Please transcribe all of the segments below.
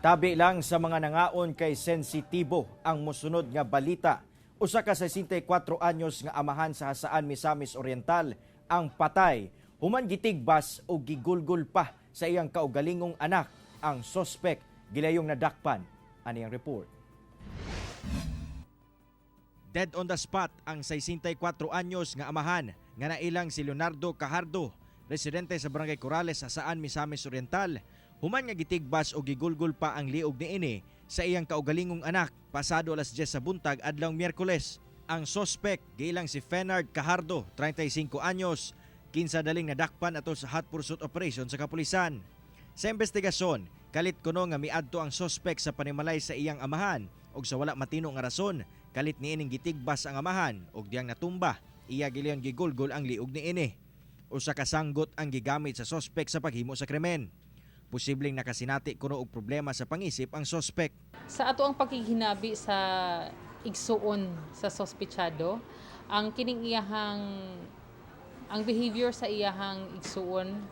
Tabi lang sa mga nangaon kay sensitibo ang mosunod nga balita. Usa ka 64 anyos nga amahan sa Jasaan, Misamis Oriental ang patay human gitigbas o gigulgol pa sa iyang kaugalingong anak. Ang sospek gilayong nadakpan. Ani ang report. Dead on the spot ang 64 anyos nga amahan nga nailang si Leonardo Cajardo, residente sa Barangay Corales, Jasaan, Misamis Oriental, human nga gitigbas o gigulgol pa ang liog niini sa iyang kaugalingong anak pasado alas 10 sa buntag adlaw Miyerkules. Ang sospek giilang si Fenard Cajardo, 35 anyos, kinsa daling nadakpan ato sa hot pursuit operation sa kapulisan. Sa investigasyon, kalit kuno nga miadto ang sospek sa panimalay sa iyang amahan ug sa wala matino nga rason, kalit niining gitigbas ang amahan ug diyang natumba, iya gilayon gigulgol ang liog niini. Usa ka sanggot ang gigamit sa sospek sa paghimo sa krimen. Posibleng nakasinati kuno og problema sa pangisip ang sospek. Sa ato ang pagkihinabi sa igsuon sa sospechado, ang kining iyahang ang behavior sa iyahang igsuon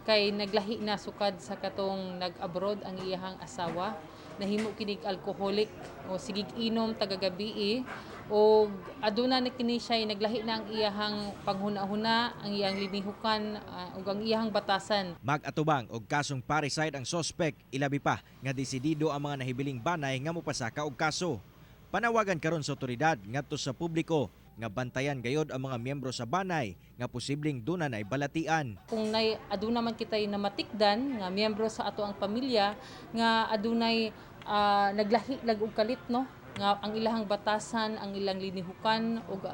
kay naglahi na sukad sa katong nag-abroad ang iyahang asawa. Nahimo kinig alcoholic o sigig inom tagagabi o aduna na kini siya naglahi na ang iyahang panghuna-huna, ang iyang linihukan ug ang iyahang batasan. Mag-atubang og kasong parricide ang sospek, ilabi pa nga desidido ang mga nahibiling banay nga mopasaka og kaso. Panawagan karon sa otoridad ngadto sa publiko nga bantayan gayod ang mga miyembro sa banay nga posibleng duna nay balatian. Kung nay aduna man kitay namatikdan nga miyembro sa ato ang pamilya nga adunay naglahi lag og kalit, no, nga ang ilahang batasan, ang ilang linihukan ug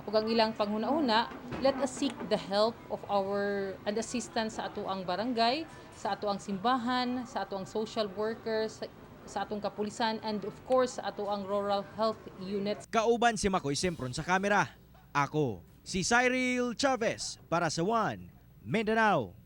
ang ilang panghuna-huna, let us seek the help of our and assistance sa ato ang barangay, sa ato ang simbahan, sa ato ang social workers, sa atong kapulisan and of course sa ato ang rural health units. Kauban si Makoy Sempron sa kamera. Ako, si Cyril Chavez para sa One Mindanao.